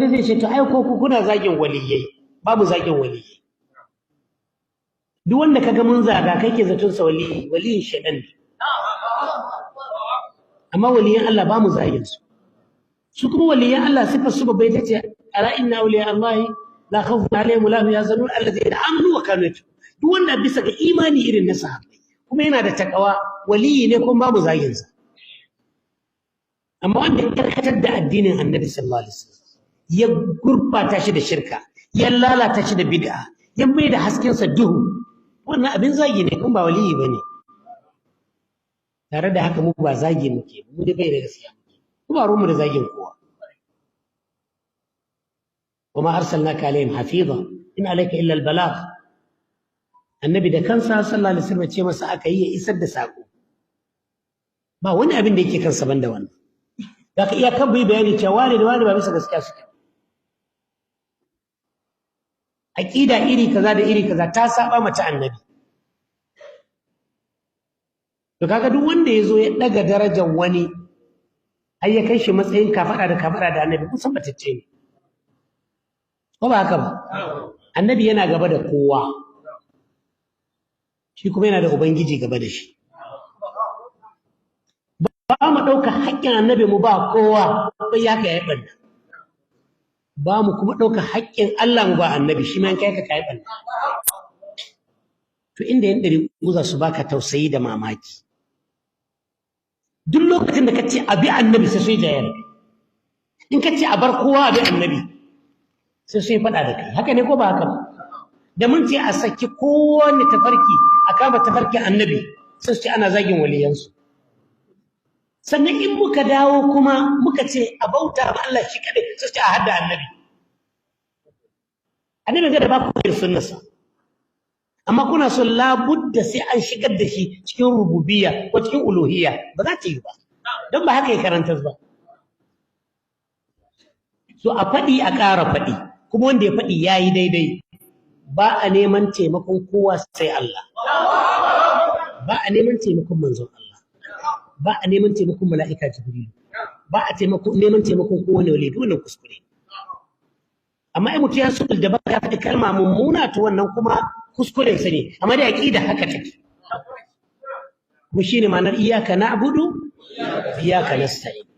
Zai ce, "To ai ko ku kuna zagin waliyai." Babu zagin waliyai. Duk wanda kaga mun zaga, kai ke zaton sa waliyi, waliyin shedan ne. Amma waliyan Allah ba mu zagin su. Su kuma waliyan Allah, sifar su babbai ta ce, "Ala inna awliya Allah la khawfun alaihim wa la hum yahzanun alladhina amanu wa kanu yattaqun." Duk wanda bisa ga imani irin na sahabbai kuma yana da takawa, waliyi ne, kuma babu zagin sa. Amma wanda ya karkatar da addinin Annabi sallallahu alaihi wasallam, ya gurbata shi da shirka, ya lalata shi da bid'a, ya mai da hasken sa duhu, wannan abin zagi ne, kuma ba waliyi bane. Tare da haka, mu ba zagi muke, mu dai bai da gaskiya mu ba rumu da zagin kowa. وما أرسلناك عليهم حفيظا إن عليك إلا البلاغ. Annabi da kansa sallallahu alaihi wasallam ce masa aka yi ya isar da sako, ba wani abin da yake kansa banda wannan. Zaka iya kan bai bayani cewa wani da wani ba bisa gaskiya suke, aqida iri kaza da iri kaza ta saba mata Annabi. To kaga duk wanda yazo ya daga darajar wani har ya kai shi matsayin kafada da kafada da Annabi, kusan batacce ne, ko ba haka ba? Annabi yana gaba da kowa, shi kuma yana da Ubangiji gaba da shi. Ba mu ɗauka haƙƙin Annabi mu ba kowa, bai haka ya ɓanna. Ba mu kuma ɗauka haƙƙin Allah mu ba Annabi, shi ma in kai ka kai ɓanna. To inda yan ɗari za su baka tausayi da mamaki, duk lokacin da ka ce a bi Annabi, sai sai jayar. In ka ce a bar kowa a bi Annabi, sai sai faɗa da kai. Haka ne ko ba haka ba? Da mun ce a saki kowane tafarki, a kama tafarkin Annabi, sai su ce ana zagin waliyansu. Sannan in muka dawo kuma muka ce a bauta ma Allah shi kadai, sai su ce a hadda Annabi. Annabi ga da ba ku yin sunnarsa, amma kuna son labudda sai an shigar da shi cikin rububiyya ko cikin uluhiyya. Ba za ta yi ba, don ba haka ya karanta ba. So a faɗi, a ƙara faɗi, kuma wanda ya faɗi ya yi daidai. Ba a neman taimakon kowa sai Allah. Ba a neman taimakon manzon Allah, ba a neman taimakon mala'ika Jibrilu, ba a neman taimakon kowane wali. Duk wannan kuskure. Amma in mutum ya so da ba ya faɗi kalma mummuna, to wannan kuma kuskuren sa ne. Amma da aqida haka take mu shine ma'anar iyyaka na'budu, iyyaka nasta'in.